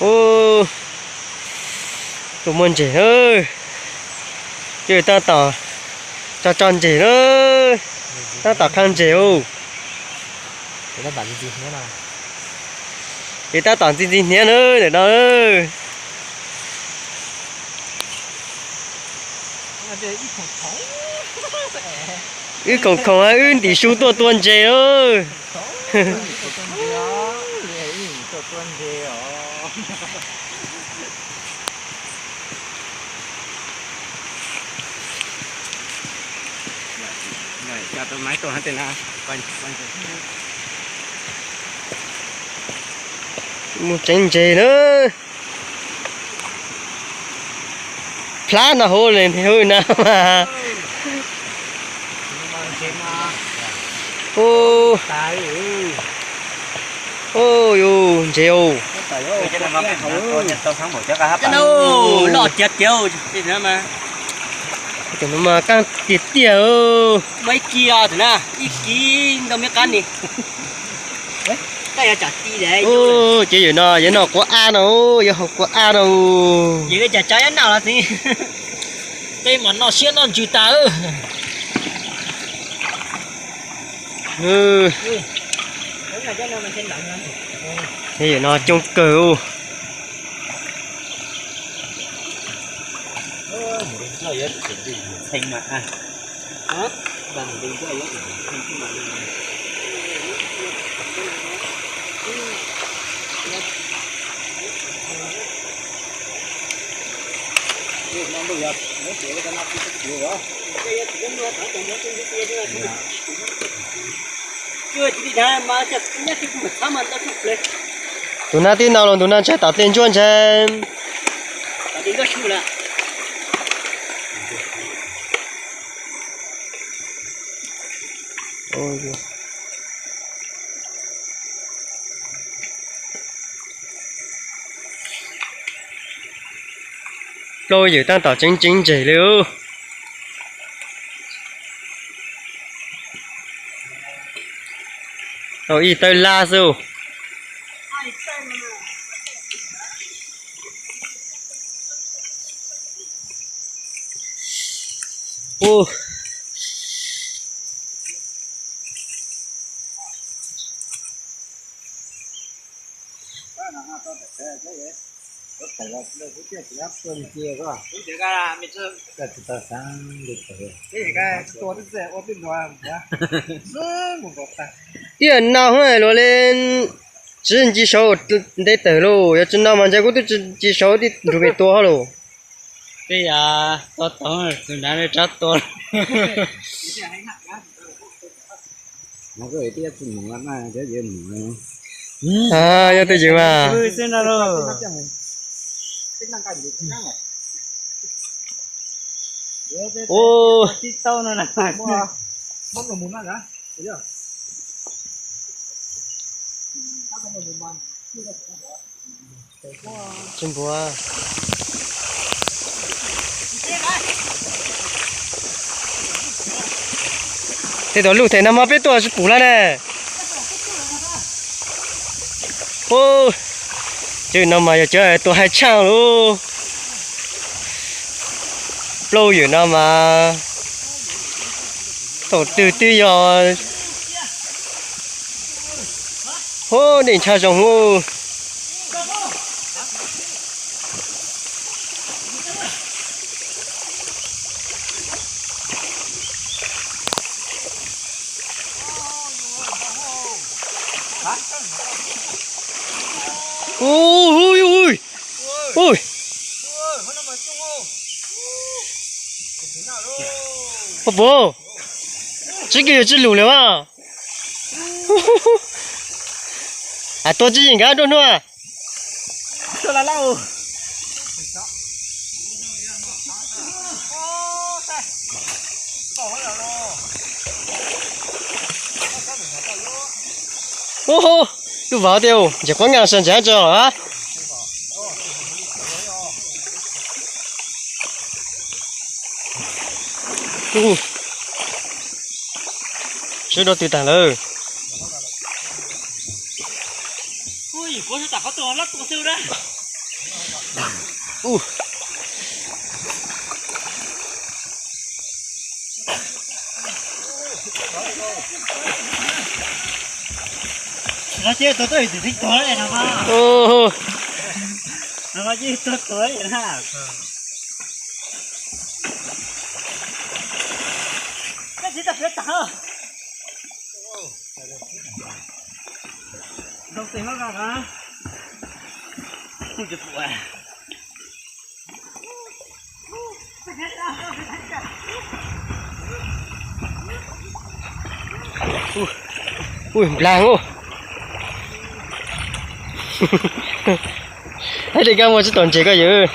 Ub, tus muaj ntses na, ces tab tom tso tso ntses na, tab tom qha ntses ub. Ces tab tom ntxi ntxi hniav na ntawm no. Wb khoom khoom wb ntim su tuaj tua ntses na. Mus tseev ntses na. Plab no hauv li hwj na mas. Ub, ub, yus ntses. Loj tiag tiag. Tus no mas qab tiag tiag. Muaj ib kis os, tus na, ib kis ntau me qab ni. Ces yawm no yawm no quav ab no, yawm haus quav ab no. Yawm li cas cov yawm no los txiv, tej mas noj siab noj ntsws tas. Yawm no coob kawg. Tus nab twb no los, tus nab ntshe tom tes ntsuab ntshe. Plaub yawm tab tom tseev tseev ntses li. Tau ib tawb lab xwb. Ub. Tiam no luag li tsis nci saud ntev tawm lauj, yog tsis no mas ntshe kuv twb tsis nci saud nrug pem tua hauj lwm. Tej yam tua tau tus nab li tsab tua. Yog twj ywm mas. Ub. Tsis npuav. Tej tus luj them no mas peb tuaj tsis pum lawm ne. Ub, cov no mas yog cov tua hais tshaj lauj. Plaub yawm no mas thaum twg twb yog, ub, nej ntshaw zoo ub. Ui, ui, ui. Ui. Pog puv, tsis kiag yuav tsis lus li as. Tua tsis yeem nkawd nruab hnub. Ub, lub vauv tiag, ntses quav nkaus sawv ntsev tso. Sawv rau twg tag lawm. Ub. Ub. Ui, nplag ub. Ib li koj muaj tsis tau ntses koj yawm.